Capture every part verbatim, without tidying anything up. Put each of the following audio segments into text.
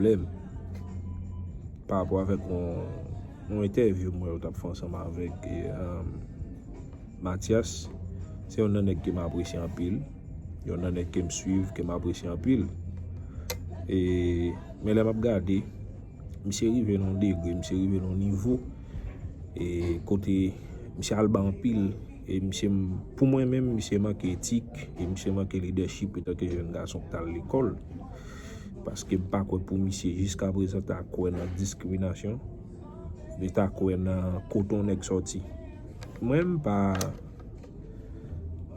pwoblèm pa rapò avèk yon, yon entèvyou mwen yo t ap fè ansanm avèk, e, um, Mathias. Se yon nan nèg ke m apresye anpil, yon nan nèg ke m swiv, ke m apresye anpil. E, men lè m ap gade, misye rive nan yon degre, misye rive nan yon nivo, e kote misye al ba anpil, e misye, pou mwen menm, misye manke etik, e misye manke lidèchip antanke jèn gason ki t al lekòl. Paske m pa kwè pou misye jiska prezan ta kwè nan diskriminasyon, li ta kwè nan kote yon nèg sòti. Mwen, m pa,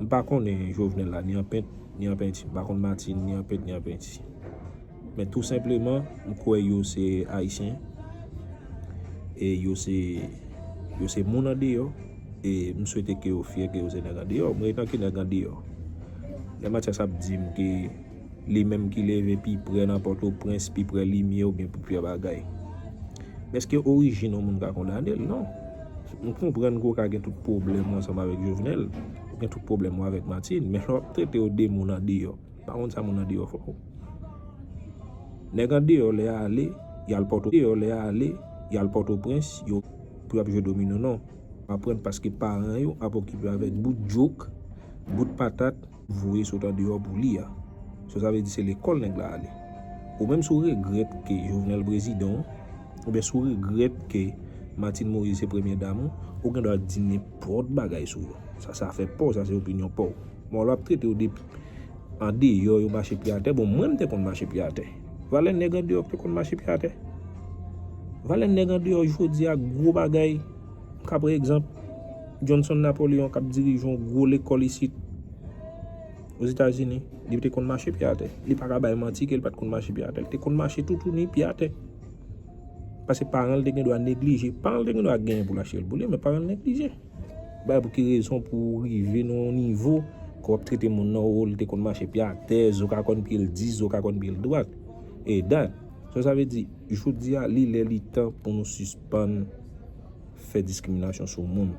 m pa konnen Jovenel la, ni an pent, ni an penti. M pa konn Martine, ni an pent, ni an penti. Men tou senpleman, m kwè yo se Ayisyen. E yo se, yo se moun andeyò. E m swete ke yo fyè ke yo se nèg andeyò. Mwen, antanke nèg andeyò, lè Mathias ap di m ke li menm ki leve pi pre nan Pòtoprens, pi pre limyè oubyen pi pre bagay, men èske orijin yon moun ka kondane l? Non. M konprann ke w ka gen tout pwoblèm ou ansanm avèk Jovenel, ou gen tout pwoblèm ou avèk Martine, men lè w ap trete yo de moun andeyò, pa konn sa moun andeyò fè w. Nèg andeyò lè y ale, y al Pòto, lè y ale, y al Pòtoprens, yo, pou y ap jwe domino, non. Aprann paske paran yo ap okipe avèk bout djok, bout patat, voye sot andeyò pou li a. So sa vle di se lekòl nèg la ale. Ou menm si w regrèt ke Jovenel prezidan w, oubyen si w regrèt ke Martine Moïse se premye dam ou, ou gen dwa di nenpòt bagay sou yo. Sa, sa fè pa w, sa se opinyon pa w. Bon, lè w ap trete yo de andeyò, yo mache pye atè. Bon, mwen, m te konn mache pye atè. Valè nèg andeyò ki te konn mache pye atè. Valè nèg andeyò jodi a gwo bagay. M ka pran egzanp Johnson Napoléon k ap dirije yon gwo lekòl isit Ozetazini. Li te konn mache pye atè. Li pa ka bay manti ke li pa t konn mache pye atè. Li te konn mache toutouni pye atè. Paske paran l te gen dwa neglije. Paran l te gen dwa genyen pou l achte l pou li, men paran l neglije. Bay pou ki rezon pou w rive nan yon nivo ke w ap trete moun nan, o, li te konn mache pye atè, zo ka konn pye l dis, zo ka konn pye l dwat. E dat. So sa vle di, jodi a, li lè li tan pou nou sispann fè diskriminasyon sou moun.